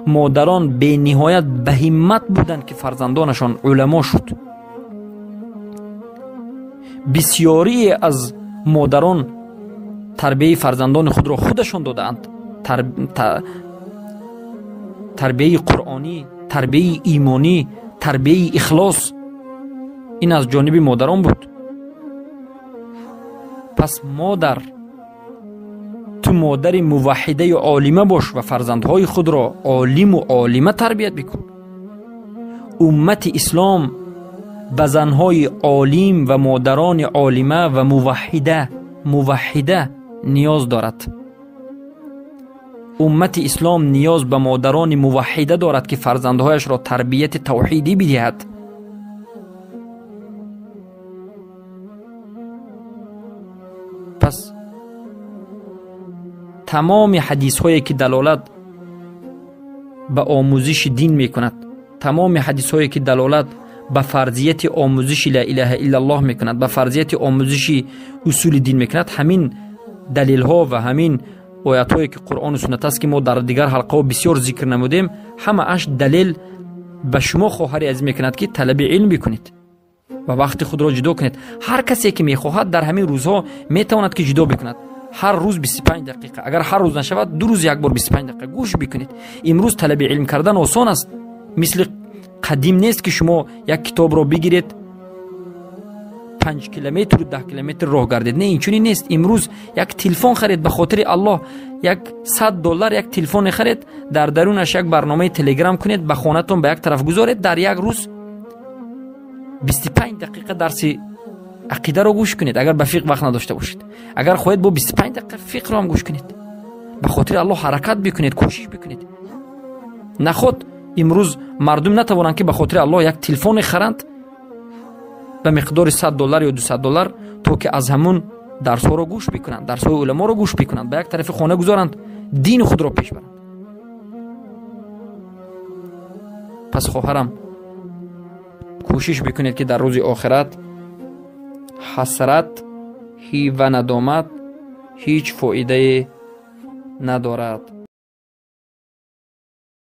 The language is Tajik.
Модарон бениҳоят ба ҳиммат буданд, ки фарзандонашон уламо шуд. Бисёрие аз модарон тарбияи фарзандони худро худашон додаанд. Тарбияи қуръонӣ, тарбияи имонӣ, тарбияи ихлос ин аз ҷониби модарон буд. Пас модар, ту модари муваҳҳидаю олима бош ва фарзандҳои худро олиму олима тарбият бикун. Уммати ислом ба занҳои олим ва модарони олима ва муваҳҳида ниёз дорад. Уммати ислом ниёз ба модарони муваҳҳида дорад, ки фарзандҳояшро тарбияти тавҳидӣ бидиҳад. Пас тамоми ҳадисҳое ки далолат ба омӯзиши дин мекунад, тамоми ҳадисҳое ки далолат ба фарзияти омӯзиши ла илаҳа иллаллоҳ мекунад, ба фарзияти омӯзиши усули дин мекунад, ҳамин далелҳо ва ҳамин оятҳое ки Қуръону суннат аст, ки мо дар дигар ҳалқаҳо бисёр зикр намудем, ҳамааш далел ба шумо хоҳари азиз мекунад, ки талаби илм бикунед ва вақти худро ҷудо кунед. Ҳар касе ки мехоҳад дар ҳамин рӯзҳо метавонад ки ҷудо бикунад. Ҳар рӯз 25 дақиқа, агар ҳар рӯз нашавад, 2 рӯз як бор 25 дақиқа гӯш бикунед. Имрӯз талаби илм кардан осон аст, мисли қадим нест ки шумо як китобро бигиред, 5 километру 10 километр роҳ гардед. Не, инчунин нест. Имрӯз як телефон харед ба хотири Аллоҳ, як $100 як телефоне харед, дар дарунаш як барномаи телеграм кунед, ба хонатон ба як тараф гузоред, дар як рӯз 25 дақиқа дарси ақидаро гӯш кунед, агар ба фиқҳ вақт надошта бошед. Агар хоҳед бо 25 дақиқа фиқҳро ҳам гӯш кунед. Ба хотири Аллоҳ ҳаракат бикунед, кӯшиш бикунед. Наход имрӯз мардум натавонанд ки ба хотири Аллоҳ як телефоне харанд ба миқдори $100 ё $200, то ки аз ҳамун дарсҳоро гӯш бикунанд, дарсҳои уламоро гӯш бикунанд, ба як тарафи хона гузоранд, дини худро пеш баранд. Пас хоҳарам, кӯшиш бикунед ки дар рӯзи охират ҳасрат ва надомат ҳеҷ фоидае надорад.